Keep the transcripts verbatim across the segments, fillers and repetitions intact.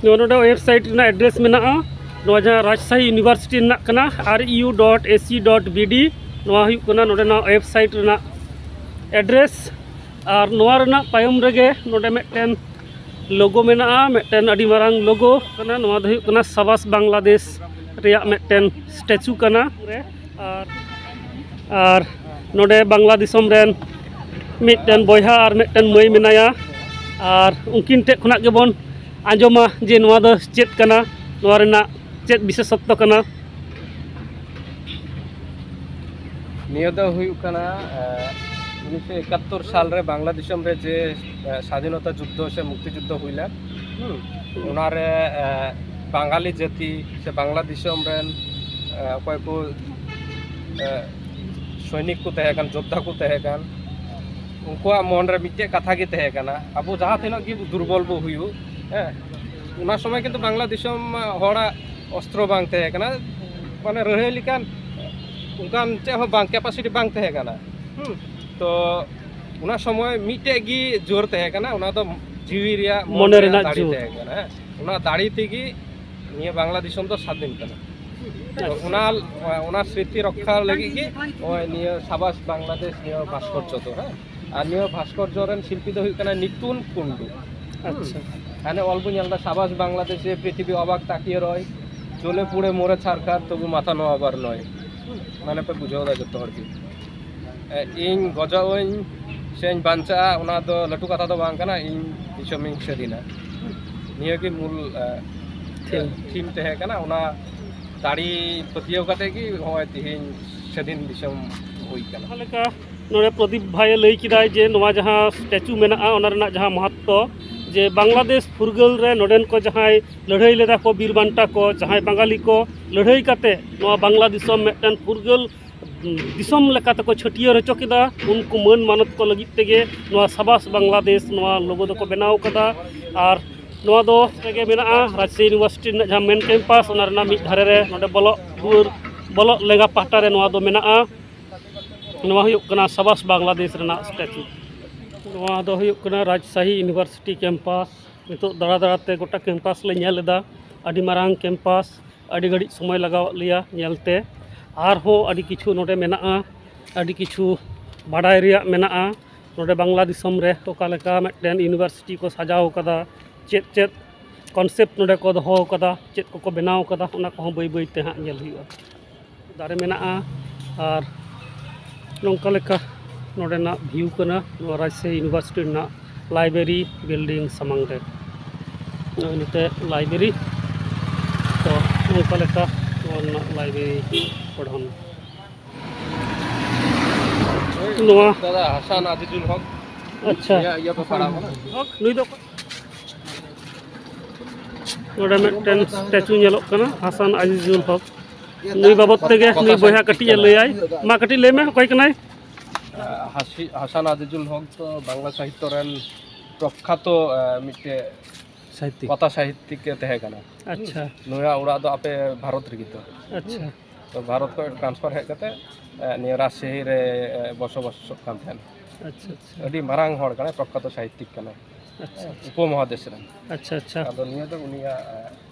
ᱱᱚᱣᱟ ᱱᱚᱰᱮ ᱳᱭᱮᱵᱽᱥᱟᱭᱤᱴ ᱨᱮᱱᱟᱜ ᱮᱰᱨᱮᱥ ᱢᱮᱱᱟᱜᱼᱟ, ᱱᱚᱣᱟ ᱡᱟᱦᱟᱸ ᱨᱟᱡᱽᱥᱟᱦᱤ ᱤᱭᱩᱱᱤᱵᱷᱟᱨᱥᱤᱴᱤ ᱨᱮᱱᱟᱜ ᱠᱟᱱᱟ, R U dot A C dot B D, ᱱᱚᱣᱟ ᱦᱩᱭᱩᱜ ᱠᱟᱱᱟ ᱱᱚᱰᱮᱱᱟᱜ ᱳᱭᱮᱵᱽᱥᱟᱭᱤᱴ ᱨᱮᱱᱟᱜ ᱮᱰᱨᱮᱥ᱾ ᱟᱨ ᱱᱚᱣᱟ ᱨᱮᱱᱟᱜ ᱛᱟᱭᱚᱢ ᱨᱮᱜᱮ ᱱᱚᱰᱮ ᱢᱤᱫᱴᱮᱱ ᱞᱳᱜᱳ ᱢᱮᱱᱟᱜᱼᱟ, ᱢᱤᱫᱴᱮᱱ ᱟᱹᱰᱤ ᱢᱟᱨᱟᱝ ᱞᱳᱜᱳ ᱠᱟᱱᱟ᱾ ᱱᱚᱣᱟ ᱫᱚ ᱦᱩᱭᱩᱜ ᱠᱟᱱᱟ ᱥᱟᱵᱟᱥ ᱵᱟᱝᱞᱟᱫᱮᱥ ᱨᱮᱭᱟᱜ ᱢᱤᱫᱴᱮᱱ ᱥᱴᱮᱪᱩ ᱠᱟᱱᱟ᱾ ᱟᱨ, ᱟᱨ ᱱᱚᱰᱮ ᱵᱟᱝᱞᱟ ᱫᱤᱥᱚᱢ ᱨᱮᱱ ᱢᱤᱫᱴᱮᱱ ᱵᱚᱭᱦᱟ ᱟᱨ ᱢᱤᱫᱴᱮᱱ ᱢᱟᱹᱭ ᱢᱮᱱᱟᱭᱟ, ᱟᱨ ᱩᱱᱠᱤᱱ ᱴᱷᱮᱱ ᱠᱷᱚᱱᱟᱜ ᱜᱮᱵᱚᱱ ᱟᱸᱡᱚᱢᱟ ᱡᱮ ᱱᱚᱣᱟ ᱫᱚ ᱪᱮᱫ ᱠᱟᱱᱟ, ᱱᱚᱣᱟ ᱨᱮᱱᱟᱜ ᱪᱮᱫ ᱵᱤᱥᱮᱥᱚᱛᱛᱚ ᱠᱟᱱᱟ᱾ ᱱᱤᱭᱟᱹ ᱫᱚ ᱦᱩᱭᱩᱜ ᱠᱟᱱᱟ ᱩᱱᱤᱥᱥᱚ ᱮᱠᱟᱛᱛᱳᱨ ᱥᱟᱞ ᱨᱮ ᱵᱟᱝᱞᱟ ᱫᱤᱥᱚᱢ ᱨᱮ ᱡᱮ ᱥᱟᱫᱷᱤᱱᱚᱛᱟ ᱡᱩᱫᱽᱫᱷᱚ ᱥᱮ ᱢᱩᱠᱛᱤ ᱡᱩᱫᱽᱫᱷᱚ ᱦᱩᱭ ᱞᱮᱱ, ᱚᱱᱟᱨᱮ ᱵᱟᱝᱜᱟᱞᱤ ᱡᱟᱹᱛᱤ ᱥᱮ ᱵᱟᱝᱞᱟ ᱫᱤᱥᱚᱢ ᱨᱮᱱ ᱚᱠᱚᱭ ᱠᱚ ᱥᱚᱭᱱᱤᱠ ᱠᱚ ᱛᱟᱦᱮᱸ ᱠᱟᱱ, ᱡᱳᱫᱽᱫᱷᱟ ᱠᱚ ᱛᱟᱦᱮᱸ ᱠᱟᱱ, ᱩᱱᱠᱩᱣᱟᱜ ᱢᱚᱱ ᱨᱮ ᱢᱤᱫᱴᱮᱡ ᱠᱟᱛᱷᱟ ᱜᱮ ᱛᱟᱦᱮᱸ ᱠᱟᱱᱟ, ᱟᱵᱚ ᱡᱟᱦᱟᱸ ᱛᱤᱱᱟᱹᱜ ᱜᱮ ᱫᱩᱨᱵᱚᱞ ᱵᱚ ᱦᱩᱭᱩᱜ, ᱦᱮᱸ, ᱚᱱᱟ ᱥᱚᱢᱚᱭ ᱠᱤᱱᱛᱩ ᱵᱟᱝᱞᱟ ᱫᱤᱥᱚᱢ ᱦᱚᱲᱟᱜ ᱚᱥᱛᱨᱚ ᱵᱟᱝ ᱛᱟᱦᱮᱸ ᱠᱟᱱᱟ, ᱢᱟᱱᱮ ᱞᱟᱹᱲᱦᱟᱹᱭ ᱞᱮᱠᱟᱱ ᱚᱱᱠᱟᱱ ᱪᱮᱫ ᱦᱚᱸ ᱵᱟᱝ, ᱠᱮᱯᱟᱥᱤᱴᱤ ᱵᱟᱝ ᱛᱟᱦᱮᱸ ᱠᱟᱱᱟ᱾ ᱦᱩᱸ, ᱛᱚ ᱚᱱᱟ ᱥᱚᱢᱚᱭ ᱢᱤᱫᱴᱮᱡ ᱜᱮ ᱡᱳᱨ ᱛᱟᱦᱮᱸ ᱠᱟᱱᱟ, ᱚᱱᱟ ᱫᱚ ᱡᱤᱣᱤ ᱨᱮᱭᱟᱜ, ᱢᱚᱱ ᱢᱚᱱᱮ ᱨᱮᱭᱟᱜ ᱨᱮᱱᱟᱜ ᱫᱟᱲᱮ ᱡᱳᱨ᱾ ᱛᱟᱦᱮᱸ ᱠᱟᱱᱟ᱾ ᱦᱮᱸ, ᱚᱱᱟ ᱫᱟᱲᱮ ᱛᱮᱜᱮ ᱱᱤᱭᱟᱹ ᱵᱟᱝᱞᱟ ᱫᱤᱥᱚᱢ ᱫᱚ ᱥᱟᱫᱷᱤᱱ ᱠᱟᱱᱟ᱾ ᱛᱚ ᱚᱱᱟ ᱚᱱᱟ ᱥᱨᱤᱛᱤ ᱨᱚᱠᱠᱷᱟ ᱞᱟᱹᱜᱤᱫ ᱜᱮ ᱱᱚᱜᱼᱚᱭ ᱱᱤᱭᱟᱹ ᱥᱟᱵᱟᱥ ᱵᱟᱝᱞᱟᱫᱮᱥ ᱱᱤᱭᱟᱹ ᱵᱷᱟᱥᱠᱚᱨᱡᱚ ᱫᱚ, ᱦᱮᱸ᱾ ᱟᱨ ᱱᱤᱭᱟᱹ ᱵᱷᱟᱥᱠᱚᱨᱡᱚ ᱨᱮᱱ ᱥᱤᱞᱯᱤ ᱫᱚ ᱦᱩᱭᱩᱜ ᱠᱟᱱᱟ ᱱᱤᱛᱩᱱ ᱠᱩᱱᱰᱩ᱾ ᱦᱩᱸ᱾ ᱟᱪᱪᱷᱟ᱾ ᱦᱟᱱᱮ ᱚᱞ ᱵᱚᱱ ᱧᱮᱞ ᱮᱫᱟ, ᱥᱟᱵᱟᱥ ᱵᱟᱝᱞᱟᱫᱮᱥ, ᱯᱨᱤᱛᱷᱤᱵᱤ ᱚᱵᱟᱠ ᱛᱟᱠᱤᱭᱮ ᱨᱚᱭ, জ্বলে পুড়ে মরে ছারখার, তবু মাথা নোয়াবার নয়। হুম, মানে ᱯᱮ ᱵᱩᱡᱷᱟᱹᱣ ᱮᱫᱟ ᱡᱚᱛᱚ ᱦᱚᱲ ᱜᱮ᱾ ᱮ, ᱤᱧ ᱜᱚᱡᱚᱜ ᱟᱹᱧ ᱥᱮᱧ ᱵᱟᱧᱪᱟᱜᱼᱟ, ᱚᱱᱟ ᱫᱚ ᱞᱟᱹᱴᱩ ᱠᱟᱛᱷᱟ ᱫᱚ ᱵᱟᱝ ᱠᱟᱱᱟ, ᱤᱧ ᱫᱤᱥᱚᱢᱤᱧ ᱥᱟᱹᱫᱷᱤᱱᱟ᱾ ᱱᱤᱭᱟᱹ ᱜᱮ ᱢᱩᱞ, ᱮ, Theme᱾ Theme ᱛᱟᱦᱮᱸ ᱠᱟᱱᱟ᱾ ᱚᱱᱟ ᱫᱟᱲᱮ ᱯᱟᱹᱛᱭᱟᱹᱣ ᱠᱟᱛᱮ ᱜᱮ ᱱᱚᱜᱼᱚᱭ ᱛᱮᱦᱮᱧ ᱥᱟᱹᱫᱷᱤᱱ ᱫᱤᱥᱚᱢ ᱦᱩᱭ ᱠᱟᱱᱟ᱾ ᱡᱟᱦᱟᱸ ᱞᱮᱠᱟ ᱱᱚᱰᱮ ᱯᱨᱚᱫᱤᱯ ᱵᱷᱟᱭᱮ ᱞᱟᱹᱭ ᱠᱮᱫᱟᱭ ᱡᱮ ᱱᱚᱣᱟ ᱡᱟᱦᱟᱸ ᱥᱴᱮᱪᱩ ᱢᱮᱱᱟᱜᱼᱟ, ᱚᱱᱟ ᱨᱮᱱᱟᱜ ᱡᱟᱦᱟᱸ ᱢᱟᱦᱟᱛᱛᱚ, ᱡᱮ ᱵᱟᱝᱞᱟᱫᱮᱥ ᱯᱷᱩᱨᱜᱟᱹᱞ ᱨᱮ ᱱᱚᱰᱮᱱ ᱠᱚ ᱡᱟᱦᱟᱸᱭ ᱞᱟᱹᱲᱦᱟᱹᱭ ᱞᱮᱫᱟ ᱠᱚ, ᱵᱤᱨ ᱵᱟᱱᱴᱟ ᱠᱚ, ᱡᱟᱦᱟᱸᱭ ᱵᱟᱝᱜᱟᱞᱤ ᱠᱚ ᱞᱟᱹᱲᱦᱟᱹᱭ ᱠᱟᱛᱮ ᱱᱚᱣᱟ ᱵᱟᱝᱞᱟ ᱫᱤᱥᱚᱢ ᱢᱤᱫᱴᱮᱱ ᱯᱷᱩᱨᱜᱟᱹᱞ ᱫᱤᱥᱚᱢ ᱞᱮᱠᱟ ᱛᱮᱠᱚ ᱪᱷᱟᱹᱴᱭᱟᱹᱨ ᱦᱚᱪᱚ ᱠᱮᱫᱟ, ᱩᱱᱠᱩ ᱢᱟᱹᱱ ᱢᱟᱱᱚᱛ ᱠᱚ ᱞᱟᱹᱜᱤᱫ ᱛᱮᱜᱮ ᱱᱚᱣᱟ ᱥᱟᱵᱟᱥ ᱵᱟᱝᱞᱟᱫᱮᱥ ᱱᱚᱣᱟ ᱞᱳᱜᱳ ᱫᱚᱠᱚ ᱵᱮᱱᱟᱣ ᱠᱟᱫᱟ᱾ ᱟᱨ ᱱᱚᱣᱟ ᱫᱚ ᱨᱮᱜᱮ ᱢᱮᱱᱟᱜᱼᱟ ᱨᱟᱡᱽᱥᱟᱦᱤ ᱤᱭᱩᱱᱤᱵᱷᱟᱨᱥᱤᱴᱤ ᱨᱮᱱᱟᱜ ᱡᱟᱦᱟᱸ ᱢᱮᱱ ᱠᱮᱢᱯᱟᱥ, ᱚᱱᱟ ᱨᱮᱱᱟᱜ ᱢᱤᱫ ᱫᱷᱟᱨᱮ ᱨᱮ ᱱᱚᱰᱮ ᱵᱚᱞᱚᱜ ᱫᱩᱣᱟᱹᱨ, ᱵᱚᱞᱚᱜ ᱞᱮᱸᱜᱟ ᱯᱟᱦᱴᱟ ᱨᱮ ᱱᱚᱣᱟ ᱫᱚ ᱢᱮᱱᱟᱜᱼᱟ᱾ ᱱᱚᱣᱟ ᱦᱩᱭᱩᱜ ᱠᱟᱱᱟ ᱥᱟᱵᱟᱥ ᱵᱟᱝᱞᱟᱫᱮᱥ ᱨᱮᱱᱟᱜ ᱥᱴᱮᱪᱩ᱾ ᱱᱚᱣᱟ ᱫᱚ ᱦᱩᱭᱩᱜ ᱠᱟᱱᱟ ᱨᱟᱡᱽᱥᱟᱦᱤ ᱤᱭᱩᱱᱤᱵᱷᱟᱨᱥᱤᱴᱤ ᱠᱮᱢᱯᱟᱥ᱾ ᱱᱤᱛᱚᱜ ᱫᱟᱬᱟ ᱫᱟᱬᱟᱛᱮ ᱜᱚᱴᱟ ᱠᱮᱢᱯᱟᱥ ᱞᱮ ᱧᱮᱞ ᱮᱫᱟ᱾ ᱟᱹᱰᱤ ᱢᱟᱨᱟᱝ ᱠᱮᱢᱯᱟᱥ, ᱟᱹᱰᱤ ᱜᱷᱟᱹᱲᱤᱡ ᱥᱚᱢᱚᱭ ᱞᱟᱜᱟᱣᱟᱫ ᱞᱮᱭᱟ ᱧᱮᱞᱛᱮ᱾ ᱟᱨᱦᱚᱸ ᱟᱹᱰᱤ ᱠᱤᱪᱷᱩ ᱱᱚᱰᱮ ᱢᱮᱱᱟᱜᱼᱟ, ᱟᱹᱰᱤ ᱠᱤᱪᱷᱩ ᱵᱟᱰᱟᱭ ᱨᱮᱭᱟᱜ ᱢᱮᱱᱟᱜᱼᱟ᱾ ᱱᱚᱰᱮ ᱵᱟᱝᱞᱟ ᱫᱤᱥᱚᱢ ᱨᱮ ᱚᱠᱟ ᱞᱮᱠᱟ ᱢᱤᱫᱴᱮᱱ ᱤᱭᱩᱱᱤᱵᱷᱟᱨᱥᱤᱴᱤ ᱠᱚ ᱥᱟᱡᱟᱣ ᱠᱟᱫᱟ, ᱪᱮᱫ ᱪᱮᱫ ᱠᱚᱱᱥᱮᱯᱴ ᱱᱚᱰᱮ ᱠᱚ ᱫᱚᱦᱚ ᱠᱟᱫᱟ, ᱪᱮᱫ ᱠᱚᱠᱚ ᱵᱮᱱᱟᱣ ᱠᱟᱫᱟ, ᱚᱱᱟ ᱠᱚᱦᱚᱸ ᱵᱟᱹᱭ ᱵᱟᱹᱭ ᱛᱮ ᱦᱟᱸᱜ ᱧᱮᱞ ᱦᱩᱭᱩᱜᱼᱟ᱾ ᱫᱟᱨᱮ ᱢᱮᱱᱟᱜᱼᱟ᱾ ᱟᱨ ᱱᱚᱝᱠᱟ ᱞᱮᱠᱟ ᱱᱚᱰᱮᱱᱟᱜ ᱵᱷᱤᱭᱩ ᱠᱟᱱᱟ ᱱᱚᱣᱟ ᱨᱟᱡᱽᱥᱟᱦᱤ ᱤᱭᱩᱱᱤᱵᱷᱟᱨᱥᱤᱴᱤ ᱨᱮᱱᱟᱜ ᱞᱟᱭᱵᱨᱮᱨᱤ ᱵᱤᱞᱰᱤᱝ ᱥᱟᱢᱟᱝ ᱨᱮ᱾ ᱱᱚᱜᱼᱚᱭ ᱱᱚᱛᱮ ᱞᱟᱭᱵᱨᱮᱨᱤ᱾ ᱛᱚ, ᱱᱚᱝᱠᱟ ᱞᱮᱠᱟ ᱱᱚᱣᱟ ᱨᱮᱱᱟᱜ ᱞᱟᱭᱵᱨᱮᱨᱤ ᱯᱚᱲᱦᱚᱱ᱾ ᱱᱚᱣᱟ ᱫᱟᱫᱟ ᱦᱟᱥᱟᱱ ᱟᱡᱤᱡᱩᱞ ᱦᱚᱠ᱾ ᱟᱪᱪᱷᱟ᱾ ᱤᱭᱟᱹ, ᱤᱭᱟᱹ ᱯᱮ ᱯᱟᱲᱦᱟᱣ ᱠᱟᱱᱟ? ᱱᱩᱭ ᱫᱚ ᱱᱚᱰᱮ ᱢᱤᱫᱴᱮᱱ ᱥᱴᱮᱪᱩ ᱧᱮᱞᱚᱜ ᱠᱟᱱᱟ, ᱦᱟᱥᱟᱱ ᱟᱡᱤᱡᱩᱞ ᱦᱚᱠ᱾ ᱱᱩᱭ ᱵᱟᱵᱚᱫ ᱛᱮᱜᱮ ᱱᱩᱭ ᱵᱚᱭᱦᱟ ᱠᱟᱹᱴᱤᱡ ᱮ ᱞᱟᱹᱭᱟᱭ᱾ ᱢᱟ ᱠᱟᱹᱴᱤᱡ ᱞᱟᱹᱭ ᱢᱮ, ᱚᱠᱚᱭ ᱠᱟᱱᱟᱭ? ᱦᱟᱥᱤ-, ᱦᱟᱥᱟᱱ ᱟᱡᱤᱡᱩᱞ ᱦᱚᱠ ᱫᱚ ᱵᱟᱝᱞᱟ ᱥᱟᱦᱤᱛᱛᱚ ᱨᱮᱱ ᱯᱨᱚᱠᱷᱟᱛᱚ, ᱮ, ᱢᱤᱫᱴᱮᱡ ᱥᱟᱦᱤᱛᱛᱤᱠ᱾ ᱠᱟᱛᱷᱟ ᱥᱟᱦᱤᱛᱛᱤᱠ ᱮ ᱛᱟᱦᱮᱸ ᱠᱟᱱᱟ᱾ ᱟᱪᱪᱷᱟ᱾ ᱱᱩᱭᱟᱜ ᱚᱲᱟᱜ ᱫᱚ ᱟᱯᱮ ᱵᱷᱟᱨᱚᱛ ᱨᱮᱜᱮ ᱛᱚ? ᱟᱪᱪᱷᱟ᱾ ᱛᱚ ᱵᱷᱟᱨᱚᱛ ᱠᱷᱚᱱ ᱴᱨᱟᱱᱥᱯᱷᱟᱨ ᱦᱮᱡ ᱠᱟᱛᱮ, ᱮ, ᱱᱤᱭᱟᱹ ᱨᱟᱡᱽᱥᱟᱦᱤ ᱨᱮ, ᱮ, ᱵᱚᱥᱚᱵᱟᱥᱚᱜ ᱠᱟᱱ ᱛᱟᱦᱮᱸᱱ᱾ ᱟᱪᱪᱷᱟ, ᱟᱪᱪᱷᱟ᱾ ᱟᱹᱰᱤ ᱢᱟᱨᱟᱝ ᱦᱚᱲ ᱠᱟᱱᱟᱭ, ᱯᱨᱚᱠᱷᱟᱛᱚ ᱥᱟᱦᱤᱛᱛᱤᱠ ᱠᱟᱱᱟᱭ᱾ ᱟᱪᱪᱷᱟ, ᱟᱪᱪᱷᱟ᱾ ᱩᱯᱚᱢᱚᱦᱟᱫᱮᱥ ᱨᱮᱱ᱾ ᱟᱪᱪᱷᱟ, ᱟᱪᱪᱷᱟ᱾ ᱟᱫᱚ ᱱᱤᱭᱟᱹ ᱫᱚ ᱩᱱᱤᱭᱟᱜ, ᱮ,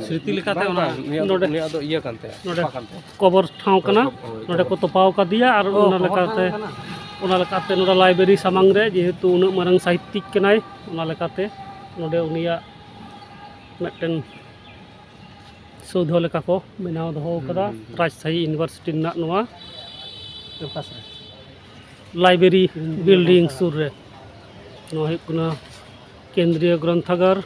ᱥᱨᱤᱛᱤ ᱞᱮᱠᱟᱛᱮ ᱵᱟᱝ, ᱚᱱᱟ ᱵᱟᱝ, ᱩᱱᱤᱭᱟᱜ ᱫᱚ, ᱱᱚᱰᱮ ᱩᱱᱤᱭᱟᱜ ᱫᱚ ᱤᱭᱟᱹ ᱠᱟᱱ ᱛᱟᱭᱟ, ᱱᱚᱰᱮ ᱛᱚᱯᱟ ᱠᱟᱱ ᱛᱟᱭᱟ᱾ ᱠᱚᱵᱚᱨ ᱴᱷᱟᱶ ᱠᱟᱱᱟ᱾ ᱦᱳᱭ, ᱦᱳᱭ, ᱱᱚᱰᱮ ᱠᱚ ᱠᱚᱵᱚᱨ᱾ ᱛᱚᱯᱟᱣ ᱠᱟᱫᱮᱭᱟ ᱟᱨ ᱚ, ᱚᱱᱟ ᱠᱚᱵᱚᱨ ᱞᱮᱠᱟᱛᱮ, ᱴᱷᱟᱶ ᱠᱟᱱᱟ᱾ ᱚᱱᱟ ᱞᱮᱠᱟᱛᱮ ᱱᱚᱰᱮ ᱞᱟᱭᱵᱨᱮᱨᱤ ᱥᱟᱢᱟᱝ ᱨᱮ, ᱡᱮᱦᱮᱛᱩ ᱩᱱᱟᱹᱜ ᱢᱟᱨᱟᱝ ᱥᱟᱦᱤᱛᱛᱤᱠ ᱠᱟᱱᱟᱭ, ᱚᱱᱟ ᱞᱮᱠᱟᱛᱮ ᱱᱚᱰᱮ ᱩᱱᱤᱭᱟᱜ ᱢᱤᱫᱴᱮᱱ ᱥᱳᱣᱫᱷᱚ ᱞᱮᱠᱟ ᱠᱚ ᱵᱮᱱᱟᱣ ᱫᱚᱦᱚ ᱠᱟᱫᱟ᱾ ᱦᱩᱸ, ᱦᱩᱸ, ᱦᱩᱸ᱾ ᱨᱟᱡᱽᱥᱟᱦᱤ ᱤᱭᱩᱱᱤᱵᱷᱟᱨᱥᱤᱴᱤ ᱨᱮᱱᱟᱜ ᱱᱚᱣᱟ ᱠᱮᱢᱯᱟᱥ ᱨᱮ, ᱞᱟᱭᱵᱨᱮᱨᱤ ᱵᱤᱞᱰᱤᱝ ᱥᱩᱨ ᱨᱮ᱾ ᱱᱚᱣᱟ ᱦᱩᱭᱩᱜ ᱠᱟᱱᱟ ᱠᱮᱱᱫᱨᱤᱭᱚ ᱜᱨᱚᱱᱛᱷᱟᱜᱟᱨ᱾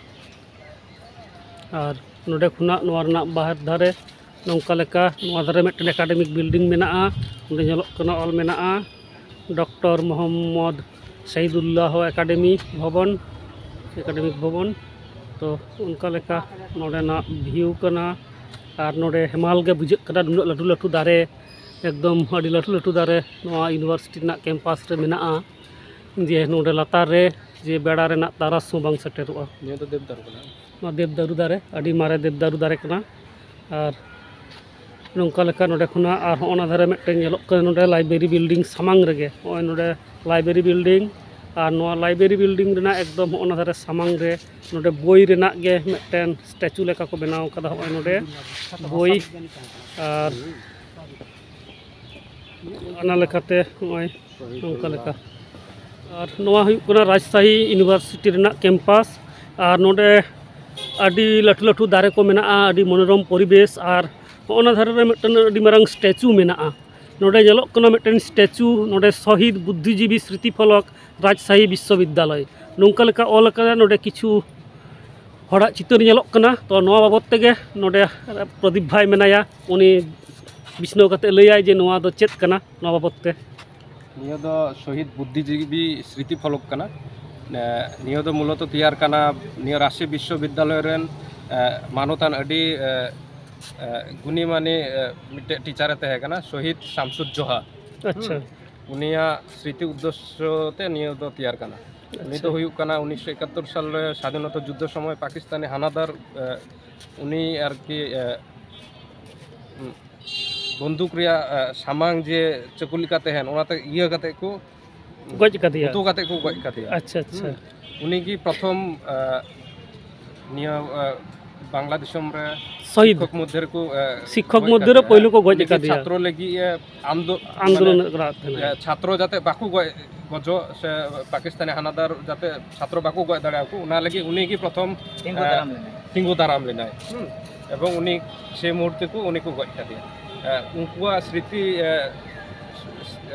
ᱟᱨ ᱱᱚᱰᱮ ᱠᱷᱚᱱᱟᱜ ᱱᱚᱣᱟ ᱨᱮᱱᱟᱜ ᱵᱟᱦᱮᱨ ᱫᱷᱟᱨᱮ ᱱᱚᱝᱠᱟ ᱞᱮᱠᱟ, ᱱᱚᱣᱟ ᱫᱷᱟᱨᱮ ᱢᱤᱫᱴᱮᱱ ᱮᱠᱟᱰᱮᱢᱤᱠ ᱵᱤᱞᱰᱤᱝ ᱢᱮᱱᱟᱜᱼᱟ, ᱚᱸᱰᱮ ᱧᱮᱞᱚᱜ ᱠᱟᱱᱟ ᱚᱞ ᱢᱮᱱᱟᱜᱼᱟ, ᱰᱚᱠᱴᱚᱨ ᱢᱚᱦᱚᱢᱢᱚᱫᱽ ᱥᱟᱭᱤᱫᱩᱞᱞᱟᱦᱚ ᱮᱠᱟᱰᱮᱢᱤ ᱵᱷᱚᱵᱚᱱ, ᱮᱠᱟᱰᱮᱢᱤᱠ ᱵᱷᱚᱵᱚᱱ᱾ ᱛᱚ, ᱚᱱᱠᱟ ᱞᱮᱠᱟ ᱱᱚᱰᱮᱱᱟᱜ ᱵᱷᱤᱭᱩ ᱠᱟᱱᱟ᱾ ᱟᱨ ᱱᱚᱰᱮ ᱦᱮᱢᱟᱞ ᱜᱮ ᱵᱩᱡᱷᱟᱹᱜ ᱠᱟᱱᱟ, ᱱᱩᱱᱟᱹᱜ ᱞᱟᱹᱴᱩ ᱞᱟᱹᱴᱩ ᱫᱟᱨᱮ, ᱮᱠᱫᱚᱢ ᱟᱹᱰᱤ ᱞᱟᱹᱴᱩ ᱞᱟᱹᱴᱩ ᱫᱟᱨᱮ ᱱᱚᱣᱟ ᱤᱭᱩᱱᱤᱵᱷᱟᱨᱥᱤᱴᱤ ᱨᱮᱱᱟᱜ ᱠᱮᱢᱯᱟᱥ ᱨᱮ ᱢᱮᱱᱟᱜᱼᱟ, ᱡᱮ ᱱᱚᱰᱮ ᱞᱟᱛᱟᱨ ᱨᱮ ᱡᱮ ᱵᱮᱲᱟ ᱨᱮᱱᱟᱜ ᱛᱟᱨᱟᱥ ᱦᱚᱸ ᱵᱟᱝ ᱥᱮᱴᱮᱨᱚᱜᱼᱟ᱾ ᱱᱤᱭᱟᱹ ᱫᱚ ᱫᱮᱵᱽᱫᱟᱨᱩ ᱠᱟᱱᱟ᱾ ᱱᱚᱣᱟ ᱫᱮᱵᱽᱫᱟᱨᱩ ᱫᱟᱨᱮ, ᱟᱹᱰᱤ ᱢᱟᱨᱮ ᱫᱮᱵᱽᱫᱟᱨᱩ ᱫᱟᱨᱮ ᱠᱟᱱᱟ᱾ ᱟᱨ ᱱᱚᱝᱠᱟ ᱞᱮᱠᱟ ᱱᱚᱰᱮ ᱠᱷᱚᱱᱟᱜ ᱟᱨ ᱦᱚᱸᱜᱼᱚ ᱱᱟ ᱫᱷᱟᱨᱮ ᱢᱤᱫᱴᱮᱱ ᱧᱮᱞᱚᱜ ᱠᱟᱱᱟ, ᱱᱚᱰᱮ ᱞᱟᱭᱵᱨᱮᱨᱤ ᱵᱤᱞᱰᱤᱝ ᱥᱟᱢᱟᱝ ᱨᱮᱜᱮ, ᱱᱚᱜᱼᱚᱭ ᱱᱚᱰᱮ ᱞᱟᱭᱵᱨᱮᱨᱤ ᱵᱤᱞᱰᱤᱝ, ᱟᱨ ᱱᱚᱣᱟ ᱞᱟᱭᱵᱨᱮᱨᱤ ᱵᱤᱞᱰᱤᱝ ᱨᱮᱱᱟᱜ ᱮᱠᱫᱚᱢ ᱦᱚᱸᱜᱼᱚ ᱱᱟ ᱫᱷᱟᱨᱮ ᱥᱟᱢᱟᱝ ᱨᱮ ᱱᱚᱰᱮ ᱵᱳᱭ ᱨᱮᱱᱟᱜ ᱜᱮ ᱢᱤᱫᱴᱮᱱ ᱥᱴᱮᱪᱩ ᱞᱮᱠᱟ ᱠᱚ ᱵᱮᱱᱟᱣ ᱠᱟᱫᱟ᱾ ᱦᱚᱸᱜᱼᱚᱭ ᱱᱚᱰᱮ ᱵᱳᱭ ᱟᱨ ᱚᱱᱟ ᱞᱮᱠᱟᱛᱮ ᱱᱚᱜᱼᱚᱭ ᱱᱚᱝᱠᱟ ᱞᱮᱠᱟ᱾ ᱟᱨ ᱱᱚᱣᱟ ᱦᱩᱭᱩᱜ ᱠᱟᱱᱟ ᱨᱟᱡᱽᱥᱟᱦᱤ ᱤᱭᱩᱱᱤᱵᱷᱟᱨᱥᱤᱴᱤ ᱨᱮᱱᱟᱜ ᱠᱮᱢᱯᱟᱥ᱾ ᱟᱨ ᱱᱚᱰᱮ ᱟᱹᱰᱤ ᱞᱟᱹᱴᱩ ᱞᱟᱹᱴᱩ ᱫᱟᱨᱮ ᱠᱚ ᱢᱮᱱᱟᱜᱼᱟ, ᱟᱹᱰᱤ ᱢᱚᱱᱳᱨᱚᱢ ᱯᱚᱨᱤᱵᱮᱥ᱾ ᱟᱨ ᱦᱚᱸᱜᱼᱚ ᱱᱟ ᱫᱷᱟᱨᱮ ᱨᱮ ᱢᱤᱫᱴᱮᱱ ᱟᱹᱰᱤ ᱢᱟᱨᱟᱝ ᱥᱴᱮᱪᱩ ᱢᱮᱱᱟᱜᱼᱟ᱾ ᱱᱚᱰᱮ ᱧᱮᱞᱚᱜ ᱠᱟᱱᱟ ᱢᱤᱫᱴᱮᱱ ᱥᱴᱮᱪᱩ, ᱱᱚᱰᱮ ᱥᱚᱦᱤᱫ ᱵᱩᱫᱽᱫᱷᱤᱡᱤᱵᱤ ᱥᱢᱨᱤᱛᱤ ᱯᱷᱚᱞᱚᱠ ᱨᱟᱡᱽᱥᱟᱦᱤ ᱵᱤᱥᱥᱚᱵᱤᱫᱽᱫᱟᱞᱚᱭ ᱱᱚᱝᱠᱟ ᱞᱮᱠᱟ ᱚᱞ ᱟᱠᱟᱫᱟ᱾ ᱱᱚᱰᱮ ᱠᱤᱪᱷᱩ ᱦᱚᱲᱟᱜ ᱪᱤᱛᱟᱹᱨ ᱧᱮᱞᱚᱜ ᱠᱟᱱᱟ᱾ ᱛᱚ ᱱᱚᱣᱟ ᱵᱟᱵᱚᱫ ᱛᱮᱜᱮ ᱱᱚᱰᱮ ᱯᱨᱚᱫᱤᱯ ᱵᱷᱟᱭ ᱢᱮᱱᱟᱭᱟ, ᱩᱱᱤ ᱵᱤᱪᱷᱱᱟᱹᱣ ᱠᱟᱛᱮ ᱞᱟᱹᱭᱟᱭ ᱡᱮ ᱱᱚᱣᱟ ᱫᱚ ᱪᱮᱫ ᱠᱟᱱᱟ ᱱᱚᱣᱟ ᱵᱟᱵᱚᱫ ᱛᱮ᱾ ᱱᱤᱭᱟᱹ ᱫᱚ ᱥᱚᱦᱤᱫ ᱵᱩᱫᱽᱫᱷᱤᱡᱤᱵᱤ ᱥᱢᱨᱤᱛᱤ ᱯᱷᱚᱞᱚᱠ ᱠᱟᱱᱟ᱾ ᱮ, ᱱᱤᱭᱟᱹ ᱫᱚ ᱢᱩᱞᱚᱛᱚ ᱛᱮᱭᱟᱨ ᱠᱟᱱᱟ ᱱᱤᱭᱟᱹ ᱨᱟᱡᱽᱥᱟᱦᱤ ᱵᱤᱥᱥᱚᱵᱤᱫᱽᱫᱟᱞᱚᱭ ᱨᱮᱱ, ᱮ, ᱢᱟᱱᱚᱛᱟᱱ ᱟᱹᱰᱤ, ᱮ, ᱮ, ᱜᱩᱱᱤᱢᱟᱱᱤ, ᱮ, ᱢᱤᱫᱴᱮᱡ ᱴᱤᱪᱟᱨᱮ ᱛᱟᱦᱮᱸ ᱠᱟᱱᱟ, ᱥᱚᱦᱤᱫ ᱥᱟᱢᱥᱩᱫᱽ ᱡᱚᱦᱟ᱾ ᱟᱪᱪᱷᱟ᱾ ᱩᱱᱤᱭᱟᱜ ᱥᱢᱨᱤᱛᱤ ᱩᱫᱽᱫᱮᱥᱥᱚ ᱛᱮ ᱱᱤᱭᱟᱹ ᱫᱚ ᱛᱮᱭᱟᱨ ᱠᱟᱱᱟ᱾ ᱩᱱᱤ ᱫᱚ ᱟᱪᱪᱷᱟ᱾ ᱦᱩᱭᱩᱜ ᱠᱟᱱᱟ ᱩᱱᱤᱥᱥᱚ ᱮᱠᱟᱛᱛᱳᱨ ᱥᱟᱞ ᱨᱮ ᱥᱟᱫᱷᱤᱱᱚᱛᱟ ᱡᱩᱫᱽᱫᱷᱚ ᱥᱚᱢᱚᱭ ᱯᱟᱠᱤᱥᱛᱟᱱᱤ ᱦᱟᱱᱟᱫᱟᱨ, ᱮ, ᱩᱱᱤ ᱟᱨᱠᱤ, ᱮ, ᱩᱸ, ᱵᱚᱱᱫᱩᱠ ᱨᱮᱭᱟᱜ, ᱮ, ᱥᱟᱢᱟᱝ ᱡᱮ ᱪᱟᱹᱠᱩ ᱞᱮᱠᱟ ᱛᱟᱦᱮᱱ, ᱚᱱᱟᱛᱮ ᱤᱭᱟᱹ ᱠᱟᱛᱮ ᱠᱚ ᱜᱚᱡ ᱠᱟᱫᱮᱭᱟ᱾ ᱩᱛᱩ ᱠᱟᱛᱮ ᱠᱚ ᱜᱚᱡ ᱠᱟᱫᱮᱭᱟ᱾ ᱟᱪᱪᱷᱟ, ᱟᱪᱪᱷᱟ᱾ ᱦᱩᱸ᱾ ᱩᱱᱤ ᱜᱮ ᱯᱨᱚᱛᱷᱚᱢ, ᱮ, ᱱᱤᱭᱟᱹ, ᱮ, ᱵᱟᱝᱞᱟ ᱫᱤᱥᱚᱢ ᱨᱮ ᱥᱚᱦᱤᱫ᱾ ᱥᱤᱠᱠᱷᱚᱠ ᱢᱚᱫᱽᱫᱷᱮ ᱨᱮᱠᱚ, ᱮ, ᱥᱤᱠᱠᱷᱚᱠ ᱜᱚᱡ ᱢᱚᱫᱽᱫᱷᱮ ᱨᱮ ᱠᱟᱫᱮᱭᱟ᱾ ᱯᱳᱭᱞᱳ ᱠᱚ ᱜᱚᱡ ᱩᱱᱤ ᱜᱮ ᱠᱟᱫᱮᱭᱟ᱾ ᱪᱷᱟᱛᱨᱚ ᱞᱟᱹᱜᱤᱫ, ᱮ, ᱟᱢᱫᱚ-, ᱟᱱᱫᱳᱞᱚᱱ ᱢᱟᱱᱮ, ᱠᱚᱨᱟᱣ ᱛᱟᱦᱮᱱᱟ᱾ ᱮ, ᱪᱷᱟᱛᱨᱚ ᱡᱟᱛᱮ ᱵᱟᱠᱚ ᱜᱚᱡ ᱜᱚᱡᱚᱜ ᱥᱮ ᱯᱟᱠᱤᱥᱛᱟᱱᱤ ᱦᱟᱱᱟᱫᱟᱨ ᱡᱟᱛᱮ ᱪᱷᱟᱛᱨᱚ ᱵᱟᱠᱚ ᱜᱚᱡ ᱫᱟᱲᱮᱭᱟᱠᱚ, ᱚᱱᱟ ᱞᱟᱹᱜᱤᱫ ᱩᱱᱤ ᱜᱮ ᱯᱨᱚᱛᱷᱚᱢ, ᱛᱤᱸᱜᱩ ᱮ, ᱫᱟᱨᱟᱢ ᱞᱮᱱᱟᱭ᱾ ᱛᱤᱸᱜᱩ ᱫᱟᱨᱟᱢ ᱞᱮᱱᱟᱭ᱾ ᱦᱩᱸ᱾ ᱮᱵᱚᱝ ᱩᱱᱤ ᱥᱮ ᱢᱩᱦᱩᱨᱛᱮ ᱠᱚ ᱩᱱᱤ ᱠᱚ ᱜᱚᱡ ᱠᱟᱫᱮᱭᱟ᱾ ᱮ, ᱩᱱᱠᱩᱣᱟᱜ ᱥᱨᱤᱛᱤ, ᱮ,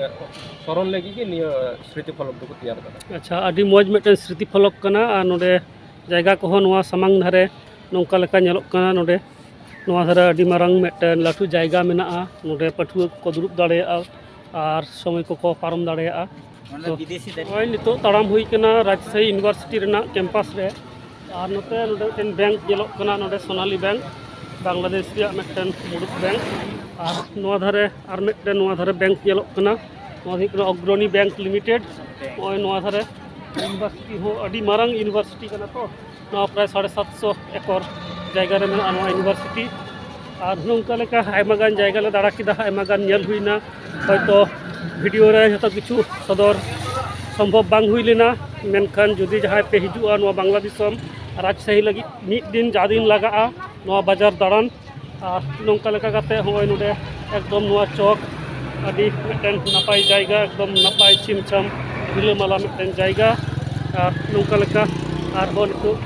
ᱮ, ᱥᱚᱨᱚᱱ ᱞᱟᱹᱜᱤᱫ ᱜᱮ ᱱᱤᱭᱟᱹ ᱥᱨᱤᱛᱤ ᱯᱷᱚᱞᱚᱠ ᱫᱚᱠᱚ ᱛᱮᱭᱟᱨ ᱠᱟᱫᱟ᱾ ᱟᱪᱪᱷᱟ, ᱟᱹᱰᱤ ᱢᱚᱡᱽ ᱢᱤᱫᱴᱮᱱ ᱥᱨᱤᱛᱤ ᱯᱷᱚᱞᱚᱠ ᱠᱟᱱᱟ᱾ ᱟᱨ ᱱᱚᱰᱮ ᱡᱟᱭᱜᱟ ᱠᱚᱦᱚᱸ ᱱᱚᱣᱟ ᱥᱟᱢᱟᱝ ᱫᱷᱟᱨᱮ ᱱᱚᱝᱠᱟ ᱞᱮᱠᱟ ᱧᱮᱞᱚᱜ ᱠᱟᱱᱟ᱾ ᱱᱚᱰᱮ ᱱᱚᱣᱟ ᱫᱷᱟᱨᱮ ᱟᱹᱰᱤ ᱢᱟᱨᱟᱝ ᱢᱤᱫᱴᱮᱱ ᱞᱟᱹᱴᱩ ᱡᱟᱭᱜᱟ ᱢᱮᱱᱟᱜᱼᱟ, ᱱᱚᱰᱮ ᱯᱟᱹᱴᱷᱩᱣᱟᱹ ᱠᱚᱠᱚ ᱫᱩᱲᱩᱵ ᱫᱟᱲᱮᱭᱟᱜᱼᱟ ᱟᱨ ᱥᱚᱢᱚᱭ ᱠᱚᱠᱚ ᱯᱟᱨᱚᱢ ᱫᱟᱲᱮᱭᱟᱜᱼᱟ᱾ ᱚᱱᱟ ᱛᱚ, ᱵᱤᱫᱮᱥᱤ ᱫᱟᱨᱮ᱾ ᱱᱚᱜᱼᱚᱭ ᱱᱤᱛᱚᱜ ᱛᱟᱲᱟᱢ ᱦᱩᱭ ᱠᱟᱱᱟ ᱨᱟᱡᱽᱥᱟᱦᱤ ᱤᱭᱩᱱᱤᱵᱷᱟᱨᱥᱤᱴᱤ ᱨᱮᱱᱟᱜ ᱠᱮᱢᱯᱟᱥ ᱨᱮ᱾ ᱟᱨ ᱱᱚᱛᱮ ᱱᱚᱰᱮ ᱢᱤᱫᱴᱮᱱ ᱵᱮᱝᱠ ᱧᱮᱞᱚᱜ ᱠᱟᱱᱟ, ᱱᱚᱰᱮ ᱥᱳᱱᱟᱞᱤ ᱵᱮᱝᱠ, ᱵᱟᱝᱞᱟᱫᱮᱥ ᱨᱮᱭᱟᱜ ᱢᱤᱫᱴᱮᱱ ᱢᱩᱲᱩᱫ ᱵᱮᱝᱠ᱾ ᱟᱨ ᱱᱚᱣᱟ ᱫᱷᱟᱨᱮ ᱟᱨ ᱢᱤᱫᱴᱮᱱ, ᱱᱚᱣᱟ ᱫᱷᱟᱨᱮ ᱵᱮᱝᱠ ᱧᱮᱞᱚᱜ ᱠᱟᱱᱟ, ᱱᱚᱣᱟ ᱫᱚ ᱦᱩᱭᱩᱜ ᱠᱟᱱᱟ ᱚᱜᱨᱚᱱᱤ ᱵᱮᱝᱠ ᱞᱤᱢᱤᱴᱮᱰ᱾ ᱱᱚᱜᱼᱚᱭ ᱱᱚᱣᱟ ᱫᱷᱟᱨᱮ ᱤᱭᱩᱱᱤᱵᱷᱟᱨᱥᱤᱴᱤ ᱦᱚᱸ ᱟᱹᱰᱤ ᱢᱟᱨᱟᱝ ᱤᱭᱩᱱᱤᱵᱷᱟᱨᱥᱤᱴᱤ ᱠᱟᱱᱟ᱾ ᱛᱚ ᱱᱚᱣᱟ ᱯᱨᱟᱭ ᱥᱟᱲᱮ ᱥᱟᱛᱥᱚ ᱮᱠᱚᱨ ᱡᱟᱭᱜᱟ ᱨᱮ ᱢᱮᱱᱟᱜᱼᱟ ᱱᱚᱣᱟ ᱤᱭᱩᱱᱤᱵᱷᱟᱨᱥᱤᱴᱤ᱾ ᱟᱨ ᱱᱚᱝᱠᱟ ᱞᱮᱠᱟ ᱟᱭᱢᱟ ᱜᱟᱱ ᱡᱟᱭᱜᱟ ᱞᱮ ᱫᱟᱬᱟ ᱠᱮᱫᱟ, ᱟᱭᱢᱟ ᱜᱟᱱ ᱧᱮᱞ ᱦᱩᱭᱱᱟ᱾ ᱦᱚᱭᱛᱳ ᱵᱷᱤᱰᱤᱭᱳ ᱨᱮ ᱡᱷᱚᱛᱚ ᱠᱤᱪᱷᱩ ᱥᱚᱫᱚᱨ ᱥᱚᱢᱵᱷᱚᱵ ᱵᱟᱝ ᱦᱩᱭ ᱞᱮᱱᱟ᱾ ᱢᱮᱱᱠᱷᱟᱱ ᱡᱩᱫᱤ ᱡᱟᱦᱟᱸᱭ ᱯᱮ ᱦᱤᱡᱩᱜᱼᱟ ᱱᱚᱣᱟ ᱵᱟᱝᱞᱟ ᱫᱤᱥᱚᱢ ᱨᱟᱡᱽᱥᱟᱦᱤ ᱞᱟᱹᱜᱤᱫ, ᱢᱤᱫ ᱫᱤᱱ ᱡᱟ ᱫᱤᱱ ᱞᱟᱜᱟᱜᱼᱟ ᱱᱚᱣᱟ ᱵᱟᱡᱟᱨ ᱫᱟᱬᱟᱱ᱾ ᱟᱨ ᱱᱚᱝᱠᱟ ᱞᱮᱠᱟ ᱠᱟᱛᱮ ᱦᱚᱸᱜᱼᱚᱭ ᱱᱚᱰᱮ ᱮᱠᱫᱚᱢ ᱱᱚᱣᱟ ᱪᱚᱠ ᱟᱹᱰᱤ ᱢᱤᱫᱴᱮᱱ ᱱᱟᱯᱟᱭ ᱡᱟᱭᱜᱟ, ᱮᱠᱫᱚᱢ ᱱᱟᱯᱟᱭ ᱪᱷᱤᱢ ᱪᱷᱟᱢ ᱨᱤᱞᱟᱹᱢᱟᱞᱟ ᱢᱤᱫᱴᱮᱱ ᱡᱟᱭᱜᱟ᱾ ᱟᱨ ᱱᱚᱝᱠᱟ ᱞᱮᱠᱟ ᱟᱨᱦᱚᱸ ᱱᱤᱛᱚᱜ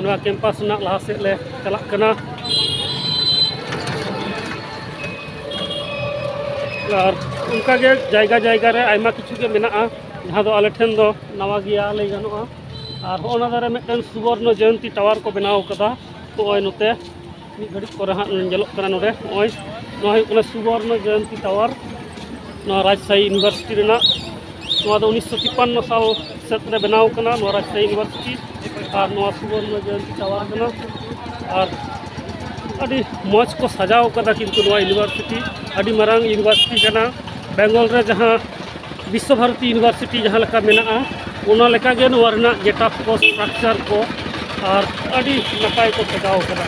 ᱱᱚᱣᱟ ᱠᱮᱢᱯᱟᱥ ᱨᱮᱱᱟᱜ ᱞᱟᱦᱟ ᱥᱮᱫ ᱞᱮ ᱪᱟᱞᱟᱜ ᱠᱟᱱᱟ᱾ ᱟᱨ ᱚᱱᱠᱟᱜᱮ ᱡᱟᱭᱜᱟ ᱡᱟᱭᱜᱟ ᱨᱮ ᱟᱭᱢᱟ ᱠᱤᱪᱷᱩ ᱜᱮ ᱢᱮᱱᱟᱜᱼᱟ, ᱡᱟᱦᱟᱸ ᱫᱚ ᱟᱞᱮ ᱴᱷᱮᱱ ᱫᱚ ᱱᱟᱣᱟ ᱜᱮᱭᱟ ᱞᱟᱹᱭ ᱜᱟᱱᱚᱜᱼᱟ᱾ ᱟᱨ ᱦᱚᱸᱜᱼᱚ ᱱᱟ ᱫᱷᱟᱨᱮ ᱢᱤᱫᱴᱮᱱ ᱥᱩᱵᱚᱨᱱᱚ ᱡᱚᱭᱚᱱᱛᱤ ᱴᱟᱣᱟᱨ ᱠᱚ ᱵᱮᱱᱟᱣ ᱠᱟᱫᱟ᱾ ᱦᱚᱸᱜᱼᱚᱭ ᱱᱚᱛᱮ ᱢᱤᱫ ᱜᱷᱟᱹᱲᱤᱡ ᱯᱚᱨᱮ ᱦᱟᱸᱜ ᱧᱮᱞᱚᱜ ᱠᱟᱱᱟ ᱱᱚᱰᱮ᱾ ᱱᱚᱜᱼᱚᱭ ᱱᱚᱣᱟ ᱦᱩᱭᱩᱜ ᱠᱟᱱᱟ ᱥᱩᱵᱚᱨᱱᱚ ᱡᱚᱭᱚᱱᱛᱤ ᱴᱟᱣᱟᱨ, ᱱᱚᱣᱟ ᱨᱟᱡᱽᱥᱟᱦᱤ ᱤᱭᱩᱱᱤᱵᱷᱟᱨᱥᱤᱴᱤ ᱨᱮᱱᱟᱜ᱾ ᱱᱚᱣᱟ ᱫᱚ ᱩᱱᱤᱥᱥᱚ ᱛᱤᱯᱯᱟᱱᱱᱚ ᱥᱟᱞ ᱥᱮᱫ ᱨᱮ ᱵᱮᱱᱟᱣ ᱠᱟᱱᱟ ᱱᱚᱣᱟ ᱨᱟᱡᱽᱥᱟᱦᱤ ᱤᱭᱩᱱᱤᱵᱷᱟᱨᱥᱤᱴᱤ᱾ ᱟᱨ ᱱᱚᱣᱟ ᱥᱩᱵᱚᱨᱱᱚ ᱡᱚᱭᱚᱱᱛᱤ ᱴᱟᱣᱟᱨ ᱠᱟᱱᱟ᱾ ᱟᱨ ᱟᱹᱰᱤ ᱢᱚᱡᱽ ᱠᱚ ᱥᱟᱡᱟᱣ ᱠᱟᱫᱟ ᱠᱤᱱᱛᱩ ᱱᱚᱣᱟ ᱤᱭᱩᱱᱤᱵᱷᱟᱨᱥᱤᱴᱤ ᱟᱹᱰᱤ ᱢᱟᱨᱟᱝ ᱤᱭᱩᱱᱤᱵᱷᱟᱨᱥᱤᱴᱤ ᱠᱟᱱᱟ᱾ ᱵᱮᱝᱜᱚᱞ ᱨᱮ ᱡᱟᱦᱟᱸ ᱵᱤᱥᱥᱚ ᱵᱷᱟᱨᱚᱛᱤ ᱤᱭᱩᱱᱤᱵᱷᱟᱨᱥᱤᱴᱤ ᱡᱟᱦᱟᱸ ᱞᱮᱠᱟ ᱢᱮᱱᱟᱜᱼᱟ, ᱚᱱᱟ ᱞᱮᱠᱟᱜᱮ ᱱᱚᱣᱟ ᱨᱮᱱᱟᱜ ᱜᱮᱴᱟᱯ ᱠᱚ, ᱥᱴᱨᱟᱠᱪᱟᱨ ᱠᱚ, ᱟᱨ ᱟᱹᱰᱤ ᱱᱟᱯᱟᱭ ᱠᱚ ᱥᱟᱡᱟᱣ ᱠᱟᱫᱟ᱾